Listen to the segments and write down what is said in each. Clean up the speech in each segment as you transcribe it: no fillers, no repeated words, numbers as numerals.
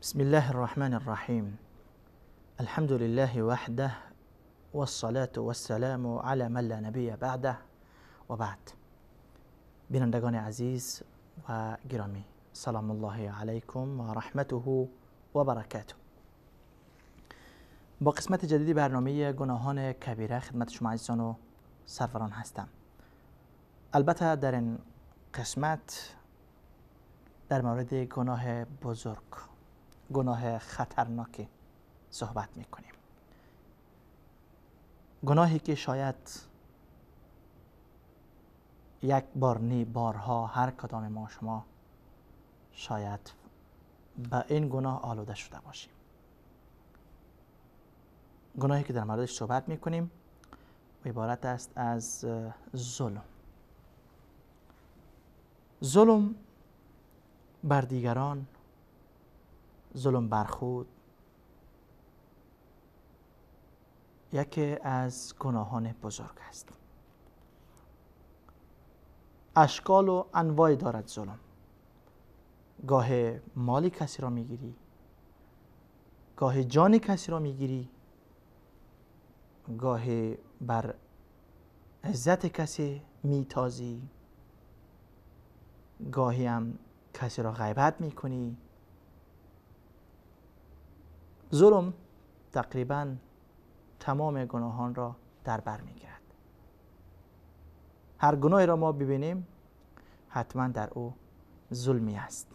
بسم الله الرحمن الرحیم. الحمد لله وحده والصلاة والسلام على من لا نبی بعده و بعد. بینندگان عزیز و گرامی، سلام الله علیکم و رحمته و برکاته. با قسمت جدید برنامه گناهان کبیره خدمت شما عزیزان و سروران هستم. البته در این قسمت در مورد گناه بزرگ، گناه خطرناک صحبت میکنیم. گناهی که شاید یک بار نی بارها هر کدام ما شما شاید به این گناه آلوده شده باشیم. گناهی که در موردش صحبت میکنیم عبارت است از ظلم. ظلم بر دیگران، ظلم بر خود، یکی از گناهان بزرگ است. اشکال و انواع دارد ظلم. گاه مالی کسی را میگیری، گاه جان کسی را میگیری، گاه بر عزت کسی میتازی، گاهی هم کسی را غیبت میکنی. ظلم تقریبا تمام گناهان را در بر میگیرد. هر گناهی را ما ببینیم حتما در او ظلمی است،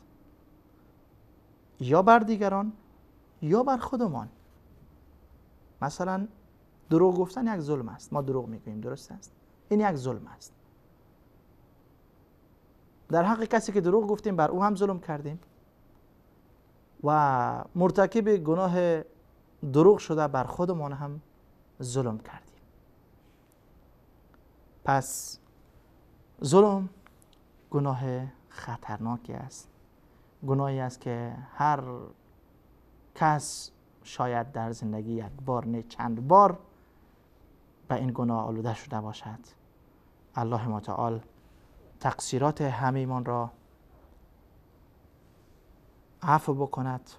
یا بر دیگران یا بر خودمان. مثلا دروغ گفتن یک ظلم است. ما دروغ میگوییم، درست است؟ این یک ظلم است. در حق کسی که دروغ گفتیم بر او هم ظلم کردیم و مرتکب گناه دروغ شده بر خودمان هم ظلم کردیم. پس ظلم گناه خطرناکی است، گناهی است که هر کس شاید در زندگی یک بار نه چند بار به این گناه آلوده شده باشد. الله متعال تقصیرات همه‌مان را عفو بکند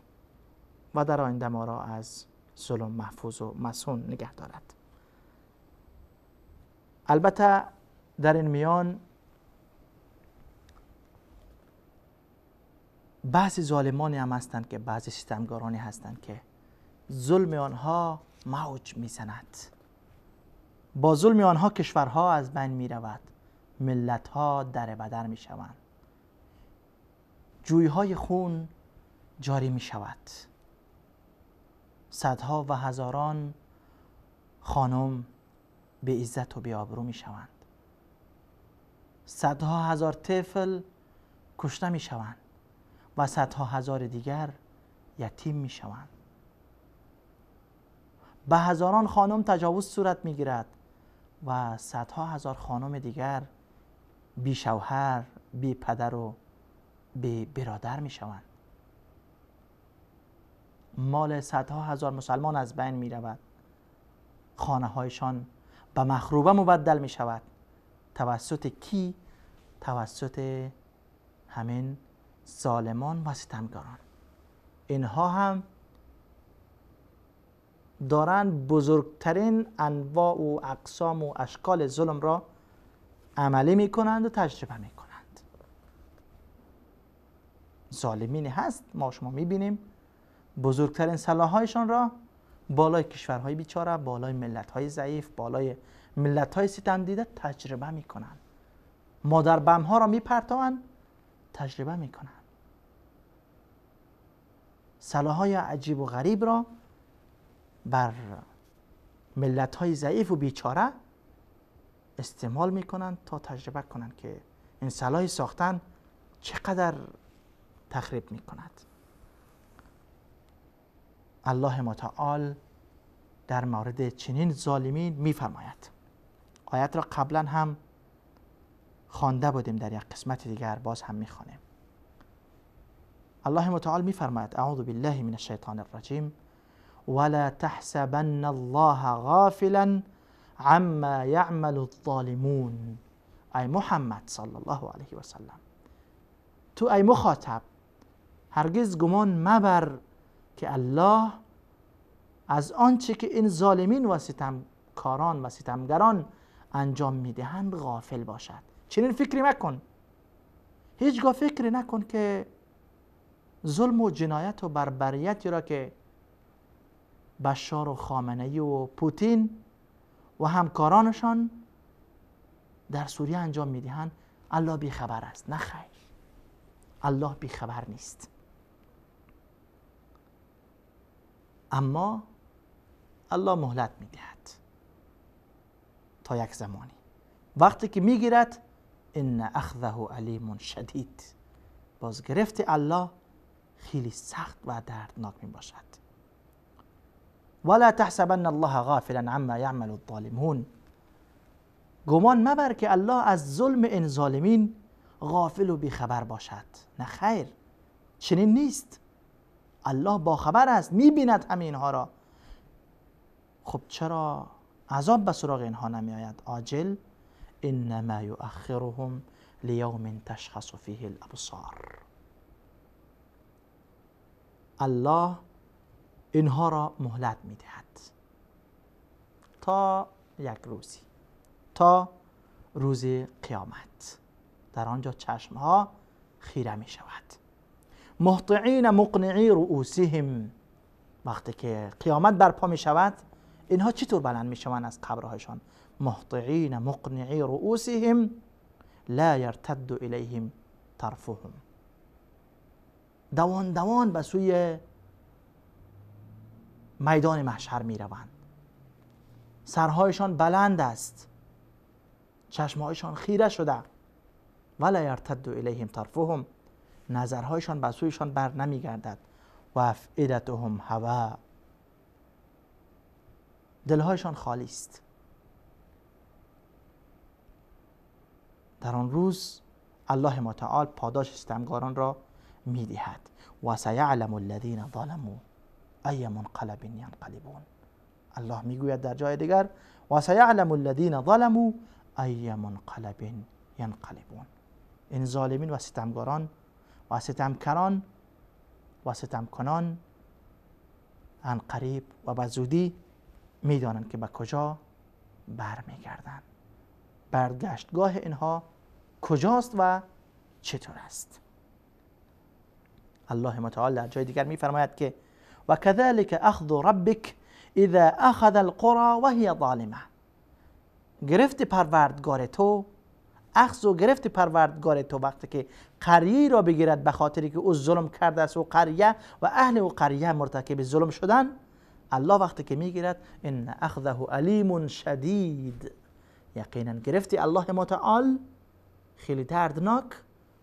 و در آینده ما را از ظلم محفوظ و مصون نگه دارد. البته در این میان بعضی ظالمانی هم هستند که بعضی ستمگارانی هستند که ظلم آنها موج میزند. با ظلم آنها کشورها از بین میرود، ملتها در بدر میشوند، جویهای خون جاری می شود، صدها و هزاران خانم به عزت و به آبرو می شوند، صدها هزار طفل کشته می شوند و صدها هزار دیگر یتیم می شوند. به هزاران خانم تجاوز صورت می گیرد و صدها هزار خانم دیگر بی شوهر، بی پدر و بی برادر می شوند. مال صدها هزار مسلمان از بین می رود، خانه هایشان به مخروبه مبدل می شود. توسط کی؟ توسط همین ظالمان و ستمگاران. اینها هم دارند بزرگترین انواع و اقسام و اشکال ظلم را عملی می کنند و تجربه می کنند. ظالمینی هست، ما شما می بینیم بزرگترین سلاح‌هایشان را بالای کشورهای بیچاره، بالای ملت‌های ضعیف، بالای ملت‌های ستم دیده تجربه می‌کنند. مادر بم‌ها را می‌پرتابند، تجربه می‌کنند. سلاح‌های عجیب و غریب را بر ملت‌های ضعیف و بیچاره استعمال می‌کنند تا تجربه کنند که این سلاح ساختن چقدر تخریب می‌کند. الله متعال در مورد چنین ظالمین می‌فرماید. آیت را قبلا هم خوانده بودیم، در یک قسمت دیگر باز هم می‌خوانیم. الله متعال می‌فرماید: اعوذ بالله من الشیطان الرجیم ولا تحسبن الله غافلا عما يعمل الظالمون. ای محمد صلی الله علیه و سلم، تو ای مخاطب هرگز گمان مبر که الله از آنچه که این ظالمین و ستمکاران و ستمگران انجام میدهند غافل باشد. چنین فکری مکن، هیچگاه فکری نکن که ظلم و جنایت و بربریتی را که بشار و خامنه‌ای و پوتین و همکارانشان در سوریه انجام میدهند الله بیخبر است. نه خیر، الله بیخبر نیست. اما الله مهلت میدهد تا یک زمانی، وقتی که میگیرد ان اخذه علیم شدید، باز گرفت الله خیلی سخت و دردناک می باشد. ولا تحسبن الله غافلا عما يعمل الظالمون، گمان مبر که الله از ظلم این ظالمین غافل و بیخبر باشد. نه خیر، چنین نیست. الله با خبر است، میبیند همه اینها را. خب چرا عذاب به سراغ اینها نمی آید عاجل؟ انما یؤخرهم لیوم تشخص فیه الابصار. الله اینها را مهلت میدهد تا یک روزی، تا روز قیامت. در آنجا چشمها خیره می شود. مهطعین مقنعی رؤوسهم، وقتی که قیامت برپا می شود اینها چطور بلند می شوند از قبرهایشان؟ مهطعین مقنعی رؤوسهم لا یرتد الیهم طرفهم، دوان دوان به سوی میدان محشر می روند. سرهایشان بلند است، چشمهایشان خیره شده. ولا یرتد الیهم طرفهم، نظرهایشان به سویشان بر نمی گردد. و افئدتهم هوا، دلهایشان خالی است. در آن روز الله متعال پاداش ستمگاران را میدهد. و سیعلم الذین ظلموا ای منقلب ینقلبون. الله میگوید در جای دیگر و سیعلم الذین ظلموا ای منقلب ینقلبون. این ظالمین و ستمگاران و ستمکران و ستمکنان عن قریب و به زودی میدانند که به کجا برمیگردند، برگشتگاه اینها کجاست و چطور است. الله متعال در جای دیگر میفرماید که و كذلك اخذ ربک اذا اخذ القرى وهي ظالمه. گرفت پروردگار تو، اخذ و گرفت پروردگار تو وقتی که قریه را بگیرد به خاطری که او ظلم کرده است و قریه و اهل و قریه مرتکب ظلم شدن، الله وقتی که میگیرد ان اخذه علیم شدید، یقینا گرفتی الله متعال خیلی دردناک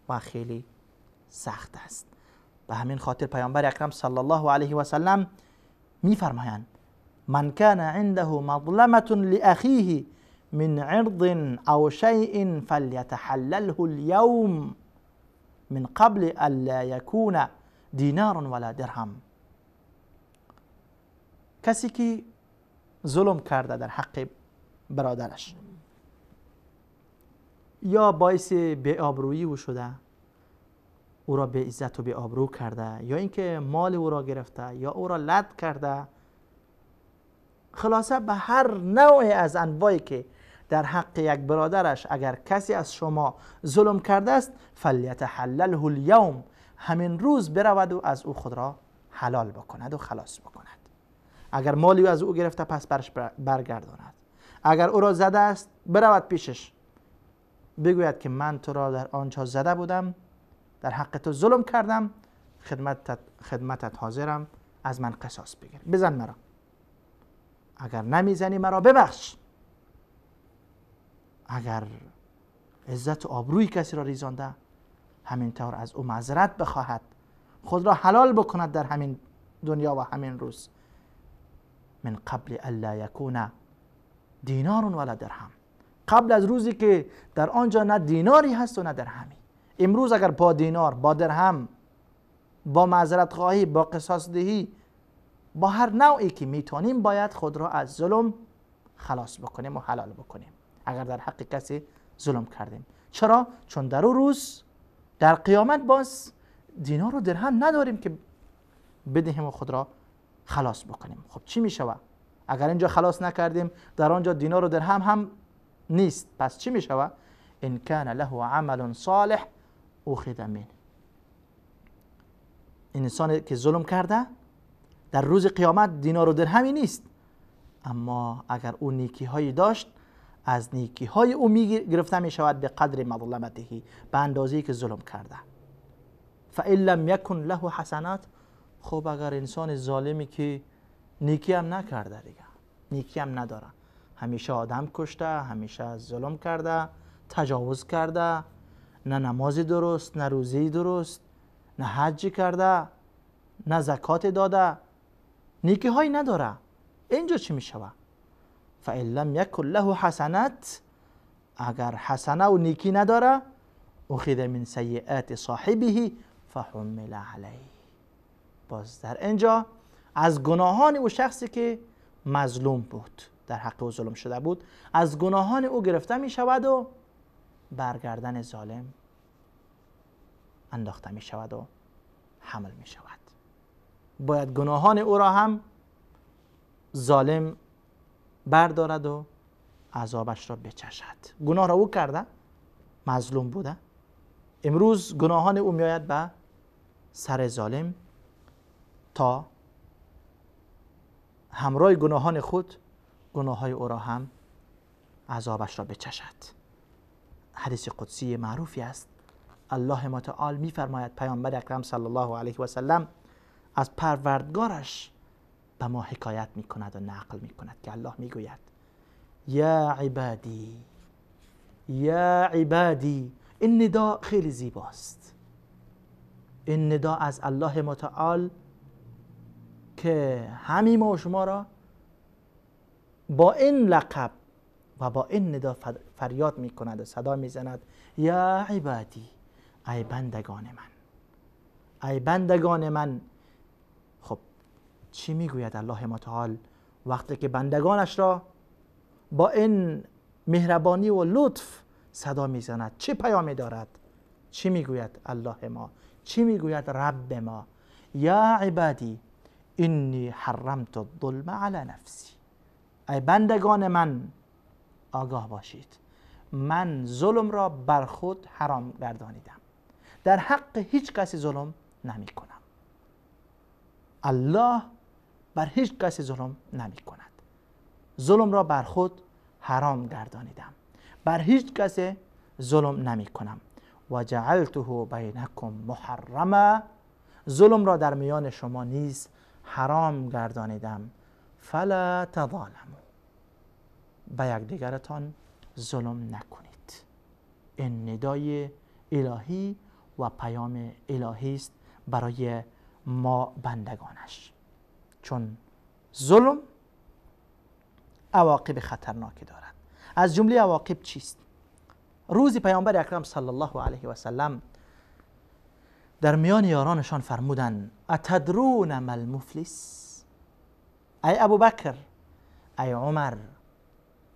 و خیلی سخت است. به همین خاطر پیامبر اکرم صلی الله علیه و سلم میفرمایند من كان عنده مظلمة لأخيه من عرض أو شيء فليتحلله اليوم من قبل ألا يكون دینار ولا درهم. کسی که ظلم کرده در حق برادرش یا باعث بی‌آبرویی او شده، او را به عزت و به آبرو کرده، یا اینکه مال او را گرفته یا او را لد کرده، خلاصه به هر نوع از انواعی که در حق یک برادرش اگر کسی از شما ظلم کرده است فلیتحلله الیوم، همین روز برود و از او خود را حلال بکند و خلاص بکند. اگر مالی از او گرفته پس برش برگرداند، اگر او را زده است برود پیشش بگوید که من تو را در آنجا زده بودم، در حق تو ظلم کردم، خدمتت حاضرم، از من قصاص بگیر، بزن مرا، اگر نمیزنی مرا ببخش. اگر عزت و آبروی کسی را ریزانده همینطور از او معذرت بخواهد، خود را حلال بکند در همین دنیا و همین روز. من قبل الا یکون دینار ولا درهم، قبل از روزی که در آنجا نه دیناری هست و نه درهمی. امروز اگر با دینار، با درهم، با معذرت خواهی، با قصاص دهی، با هر نوعی که میتونیم باید خود را از ظلم خلاص بکنیم و حلال بکنیم اگر در حق کسی ظلم کردیم. چرا؟ چون در اون روز در قیامت باز دینار و درهم نداریم که بدهیم و خود را خلاص بکنیم. خب چی میشود؟ اگر اینجا خلاص نکردیم در آنجا دینار و درهم هم نیست. پس چی میشود؟ ان کان له عمل صالح اخذ منه. انسانی که ظلم کرده در روز قیامت دینار و درهمی نیست، اما اگر او نیکی هایی داشت از نیکی های او گرفته می شود به قدر مظلمته، به اندازه‌ای که ظلم کرده. فإن لم یکن له حسنات، خب اگر انسان ظالمی که نیکی هم نکرده دیگه، نیکی هم نداره، همیشه آدم کشته، همیشه ظلم کرده، تجاوز کرده، نه نماز درست، نه روزی درست، نه حج کرده، نه زکات داده، نیکی هایی نداره، اینجا چی می شود؟ فإن لم یکن له حسنات، اگر حسنه و نیکی نداره، اخذ من سیئات صاحبه فحمل علیه. باز در اینجا از گناهان او شخصی که مظلوم بود، در حق او ظلم شده بود، از گناهان او گرفته می شود و برگردن ظالم انداخته می شود و حمل می شود. باید گناهان او را هم ظالم بردارد و عذابش را بچشد. گناه را او کرده، مظلوم بوده، امروز گناهان او میآید به سر ظالم تا همراه گناهان خود گناههای او را هم عذابش را بچشد. حدیث قدسی معروفی است. الله متعال میفرماید، پیامبر اکرم صلی الله علیه و سلم از پروردگارش به ما حکایت میکند و نقل میکند که الله میگوید یا عبادی، یا عبادی. این ندا خیلی زیباست. این ندا از الله متعال که همین ما و شما را با این لقب و با این ندا فریاد میکند و صدا میزند، یا عبادی، ای بندگان من، ای بندگان من. خب چی میگوید الله متعال وقتی که بندگانش را با این مهربانی و لطف صدا میزند؟ چه پیامی دارد؟ چی میگوید الله ما؟ چی میگوید رب ما؟ یا عبادی انی حرمت الظلم علی نفسی. ای بندگان من آگاه باشید، من ظلم را بر خود حرام گردانیدم، در حق هیچ کسی ظلم نمی کنم. الله بر هیچ کسی ظلم نمی کند. ظلم را بر خود حرام گردانیدم، بر هیچ کسی ظلم نمی کنم. و جعلته بینکم محرما، ظلم را در میان شما نیز حرام گردانیدم. فلا تظالموا، به یکدیگرتان ظلم نکنید. این ندای الهی و پیام الهی است برای ما بندگانش، چون ظلم عواقب خطرناکی دارد. از جمله عواقب چیست؟ روزی پیامبر اکرم صلی الله علیه و سلم در میان یارانشان فرمودند اتدرون ما المفلس؟ ای ابوبکر، ای عمر،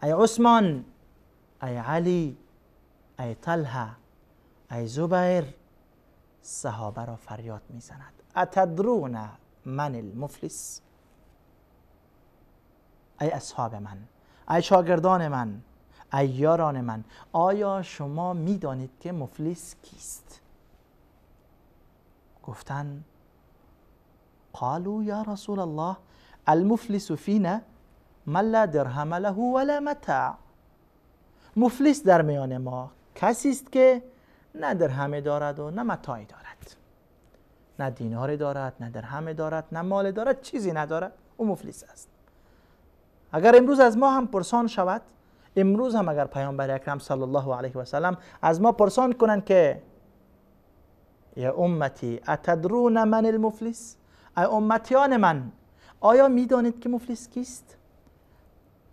ای عثمان، ای علی، ای طلحه، ای زبیر. صحابه را فریاد میزند اتدرون من المفلس؟ ای اصحاب من، ای شاگردان من، ای یاران من، آیا شما میدانید که مفلس کیست؟ گفتن قالوا یا رسول الله المفلس فینا من لا درهم له ولا متاع. مفلس در میان ما کسی است که نه درهم دارد و نه متاعی دارد، نه دینار دارد، نه درهم دارد، نه مال دارد، چیزی ندارد، او مفلس است. اگر امروز از ما هم پرسان شود، امروز هم اگر پیامبر اکرم صلی الله علیه و سلم از ما پرسان کنند که یا امتی اتدرون من المفلس؟ ای امتیان من، آیا میدانید که مفلس کیست؟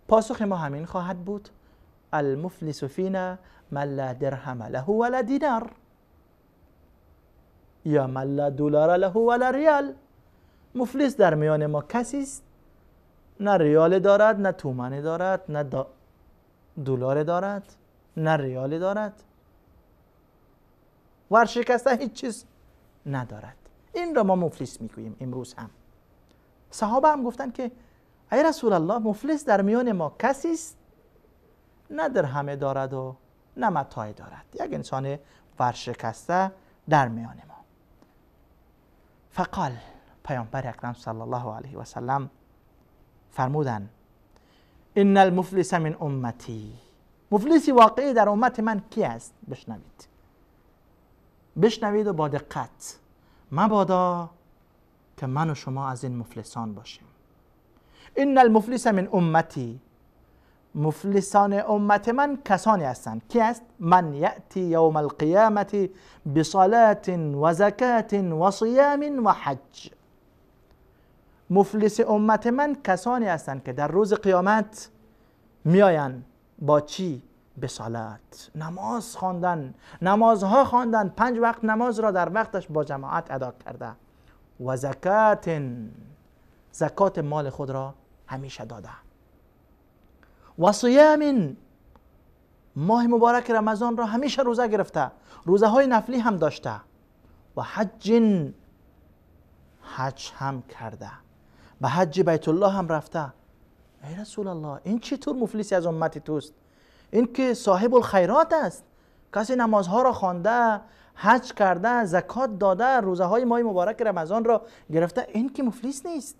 پاسخ ما همین خواهد بود المفلس فینا من لا درهم له ولا دینار، یا من لا دلار له ولا ریال. مفلس در میان ما کسی است نه ریال دارد، نه تومان دارد، نه دلار دارد، نه ریال دارد، ورشکسته، هیچ چیز ندارد. این را ما مفلس میگوییم امروز هم. صحابه هم گفتن که ای رسول الله، مفلس در میان ما کسی است نه درهم دارد و نه متاع دارد، یک انسان ورشکسته در میان ما. فقال، پیامبر اکرم صلی الله علیه و سلم فرمودند ان المفلس من امتی، مفلسی واقعی در امت من کی است؟ بشنوید، بشنوید و با دقت، مبادا که من و شما از این مفلسان باشیم. ان المفلس من امتی، مفلسان امت من کسانی هستند. کی است؟ من یأتی یوم القیامة بصلاة و زکاة و صیام و حج. مفلس امت من کسانی هستند که در روز قیامت میآیند با چی؟ به صلات، نماز خواندن، نمازها خواندن، 5 وقت نماز را در وقتش با جماعت ادا کرده، و زکات، زکات مال خود را همیشه داده، و صیام، ماه مبارک رمضان را همیشه روزه گرفته، روزه های نفلی هم داشته، و حج، حج هم کرده، به حج بیت الله هم رفته. ای رسول الله، این چطور مفلسی از امت توست؟ این که صاحب الخیرات است، کسی نمازها را خوانده، حج کرده، زکات داده، روزه های ماه مبارک رمضان را گرفته، این که مفلس نیست.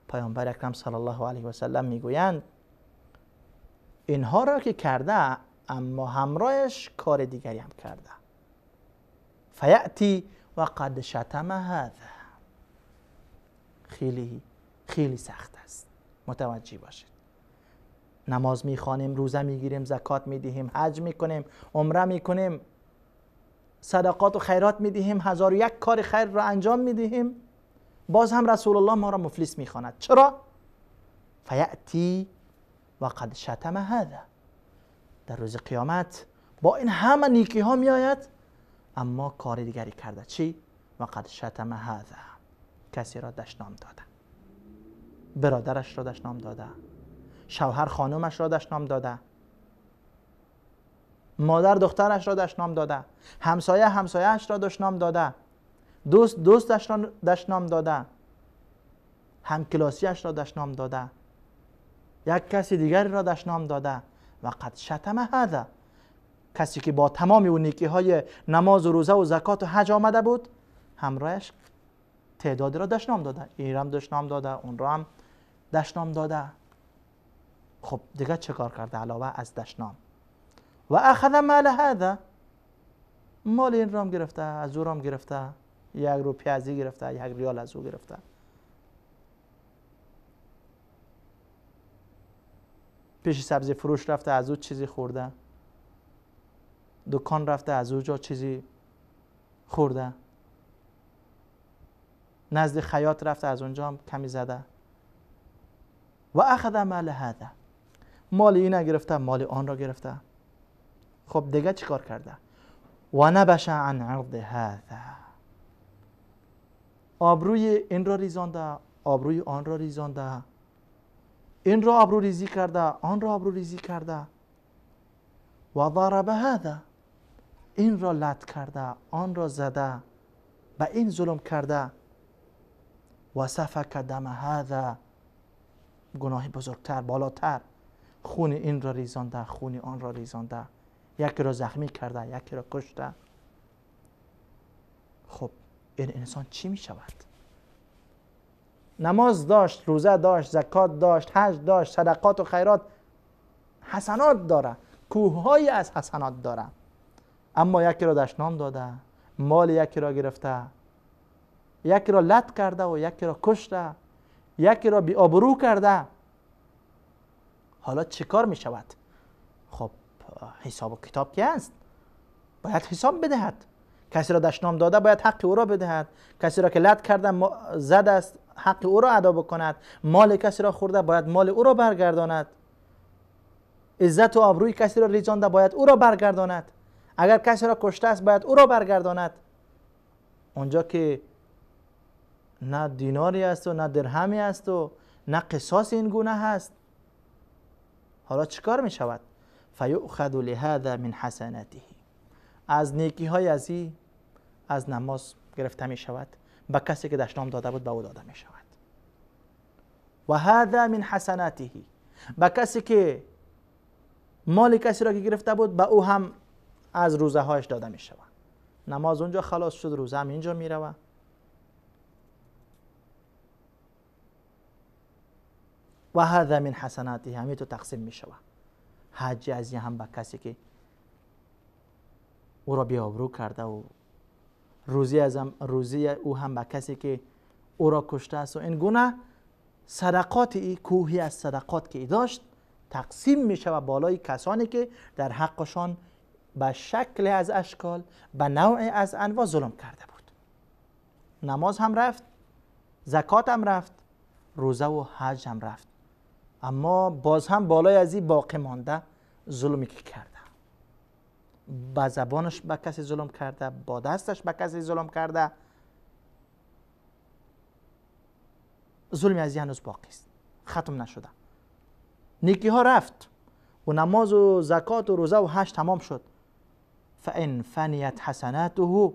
پیامبر اکرم صلی الله علیه و سلم میگویند اینها را که کرده، اما همراهش کار دیگری هم کرده. فیأتی و قد شتم هذا. خیلی خیلی سخت است، متوجه باشید. نماز میخوانیم، روزه میگیریم، زکات میدهیم، حج میکنیم، عمره میکنیم، صدقات و خیرات میدهیم، 1001 کار خیر را انجام میدهیم، باز هم رسول الله ما را مفلس میخواند. چرا؟ فیأتی و قد شتم هذا. در روز قیامت با این همه نیکی ها میآید، اما کار دیگری کرده. چی؟ و قد شتم هذا، کسی را دشنام داده، برادرش را دشنام داده، شوهر خانمش را دشنام داده، مادر دخترش را دشنام داده، همسایه همسایه‌اش را دشنام داده، دوست دوستش را دشنام داده، همکلاسیش را دشنام داده، یک کسی دیگری را دشنام داده. و قد شتم هذا، کسی که با تمام اون نیکی های نماز و روزه و زکات و حج آمده بود، همراهش تعدادی را دشنام داده، این را هم دشنام داده، اون را هم دشنام داده. خب دیگه چه کار کرده علاوه از دشنام؟ و اخذ مال هذا، مال این را هم گرفته، از او را هم گرفته، 1 روپیه از این گرفته، 1 ریال از او گرفته. پیش سبزی فروش رفته، از او چیزی خورده، دکان رفته، از او جا چیزی خورده، نزد خیاط رفته، از اونجا هم کمی زده. و اخذ مال هذا، مال این گرفته، مال آن را گرفته. خب دیگه چی کار کرده؟ و نبش عن عرض هذا، آبروی این را ریزانده، آبروی آن را ریزانده، این را آبرو ریزی کرده، آن را آبرو ریزی کرده. و ضرب هذا، این را لط کرده، آن را زده، به این ظلم کرده. و سفک دم هذا، گناه بزرگتر، بالاتر، خون این را ریزانده، خون آن را ریزانده، یکی را زخمی کرده، یکی را کشته. خب این انسان چی می شود؟ نماز داشت، روزه داشت، زکات داشت، حج داشت، صدقات و خیرات، حسنات داره، کوههایی از حسنات داره، اما یکی را دشنام داده، مال یکی را گرفته، یکی را لط کرده و یکی را کشته، یکی را بی آبرو کرده. حالا چه کار می شود؟ خب حساب و کتاب که است، باید حساب بدهد. کسی را دشنام داده باید حق او را بدهد، کسی را که لط کرده زد است حق او را ادا بکند، مال کسی را خورده باید مال او را برگرداند، عزت و آبروی کسی را ریزانده باید او را برگرداند، اگر کسی را کشته است باید او را برگرداند. اونجا که نه دیناری است و نه درهمی است و نه قصاص این گونه هست، حالا چیکار می شود؟ فیؤخذ لهذا من حسناته، از نیکی های از نماز گرفته می شود، به کسی که دشنام داده بود به او داده می شود. و هذا من حسناته، به کسی که مال کسی را که گرفته بود به او هم از روزه هایش داده می شود. نماز اونجا خلاص شد، روزه هم اینجا می رود. و هذا من حسناته، همین تو تقسیم می شود. حج از هم به کسی که او را بی‌آبرو کرده و روزی او هم به کسی که او را کشته است. و این گونه صدقات، ای کوهی از صدقات که ای داشت تقسیم می شود بالای کسانی که در حقشان به شکل از اشکال، به نوع از انواع ظلم کرده بود. نماز هم رفت، زکات هم رفت، روزه و حج هم رفت، اما باز هم بالای از این باقی مانده ظلمی که کرده، با زبانش به کسی ظلم کرده، با دستش به کسی ظلم کرده، ظلمی از این هنوز باقی است، ختم نشده. نیکی ها رفت و نماز و زکات و روزه و حج تمام شد. فان فنیت حسناته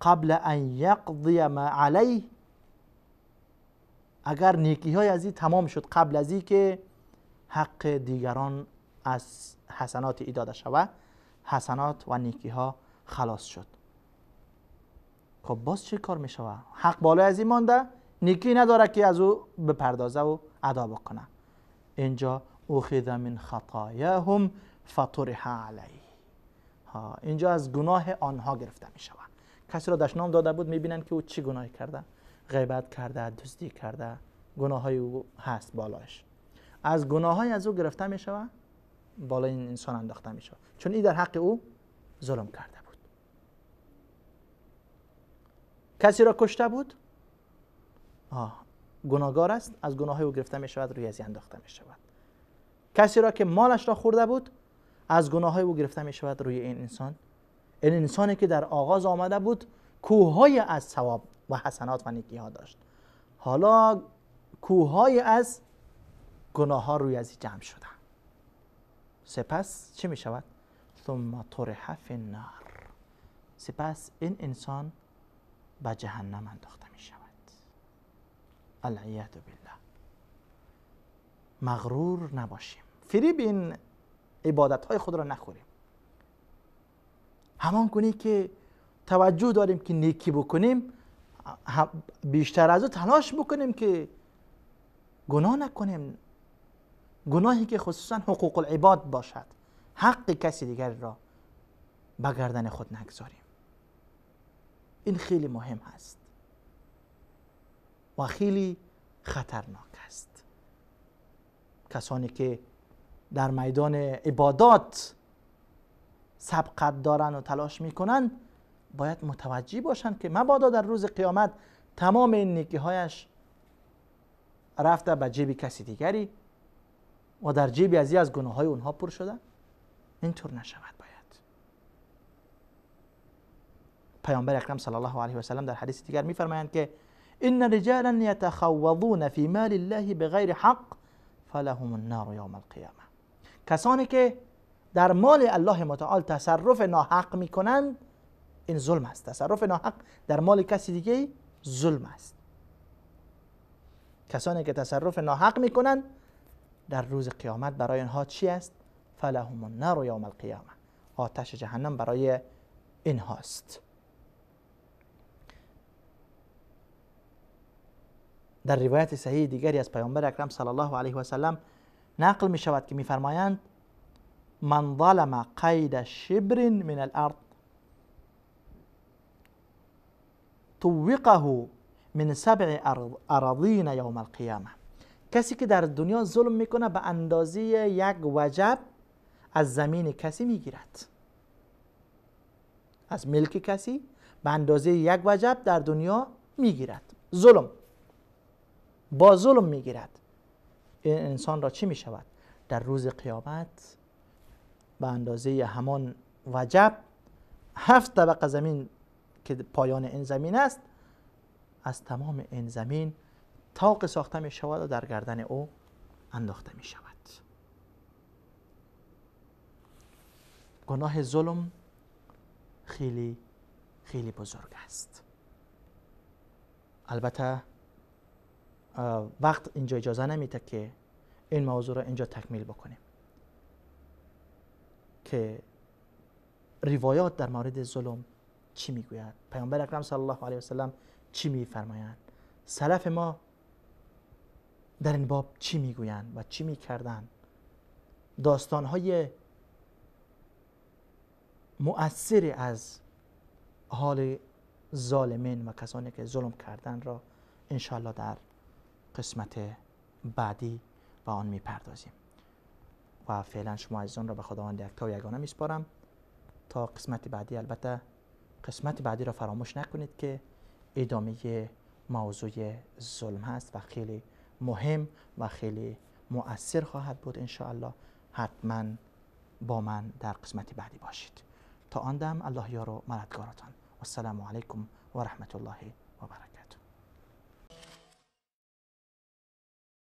قبل ان یقضی ما علیه، اگر نیکی های از این تمام شد قبل از این که حق دیگران از حسنات ای داده شود، حسنات و نیکی ها خلاص شد. خب باز چه کار می شود؟ حق بالای از این مانده، نیکی نداره که از او بپردازه و ادا بکنه. اینجا اخذ من خطایاهم فطرح علیه، اینجا از گناه آنها گرفته می شود. کسی را دشنام داده بود، می بینن که او چی گناهی کرده، غیبت کرده، دزدی کرده، گناه های او هست بالایش، از گناه های از او گرفته می شود، بالای این انسان انداخته می شود، چون این در حق او ظلم کرده بود. کسی را کشته بود، گناهگار است، از گناه های او گرفته می شود، روی از انداخته می شود. کسی را که مالش را خورده بود، از گناه های او گرفته می شود روی این انسان. این انسانی که در آغاز آمده بود کوههای از ثواب و حسنات و نیکی ها داشت، حالا کوههای از گناه ها روی از جمع شده. سپس چه می شود؟ ثم طرح فی النار، سپس این انسان به جهنم انداخته می شود. العیاذ بالله. مغرور نباشیم، فریب این عبادت های خود را نخوریم. همان کنی که توجه داریم که نیکی بکنیم، بیشتر از او تلاش بکنیم که گناه نکنیم، گناهی که خصوصا حقوق العباد باشد، حق کسی دیگر را به گردن خود نگذاریم. این خیلی مهم هست و خیلی خطرناک است. کسانی که در میدان عبادات سبقت دارن و تلاش میکنن باید متوجه باشند که مبادا در روز قیامت تمام این نیکی‌هایش رفته به جیب کسی دیگری و در جیب از گناه‌های اونها پر شده. اینطور نشود. باید پیامبر اکرم صلی الله علیه و سلم در حدیث دیگر میفرمایند که ان رجالا یتخوضون فی مال الله بغیر حق فلهم النار یوم القیامه. کسانی که در مال الله متعال تصرف ناحق میکنند، این ظلم است. تصرف ناحق در مال کسی دیگه ظلم است. کسانی که تصرف ناحق میکنند در روز قیامت برای اینها چی است؟ فلهم النار یوم القیامه، آتش جهنم برای اینهاست. در روایت صحیح دیگری از پیامبر اکرم صلی الله علیه و سلم نقل می شود که میفرمایند من ظلم قید شبر من الارض طوقه من سبع اراضین یوم القیامه. کسی که در دنیا ظلم میکنه به اندازه یک وجب از زمین کسی میگیرد، از ملک کسی به اندازه یک وجب در دنیا میگیرد، ظلم با ظلم میگیرد. این انسان را چی میشود؟ در روز قیامت به اندازه همان وجب 7 طبقه زمین که پایان این زمین است، از تمام این زمین طاق ساخته می شود و در گردن او انداخته می شود. گناه ظلم خیلی خیلی بزرگ است. البته وقت اینجا اجازه نمیده که این موضوع را اینجا تکمیل بکنیم که روایات در مورد ظلم چی میگوید، پیامبر اکرم صلی الله علیه و سلم چی میفرمایند، سلف ما در این باب چی میگویند و چی میکردند، داستانهای مؤثری از حال ظالمین و کسانی که ظلم کردن را انشاءالله در قسمت بعدی به آن میپردازیم. و فعلا شما عزیزان را به خداوند یکتا و یگانه میسپارم تا قسمت بعدی. البته قسمت بعدی را فراموش نکنید که ادامه موضوع ظلم هست و خیلی مهم و خیلی مؤثر خواهد بود انشاءالله. حتما با من در قسمت بعدی باشید. تا آن دم الله یار و مددگارتان. والسلام علیکم و رحمت الله و برکاته.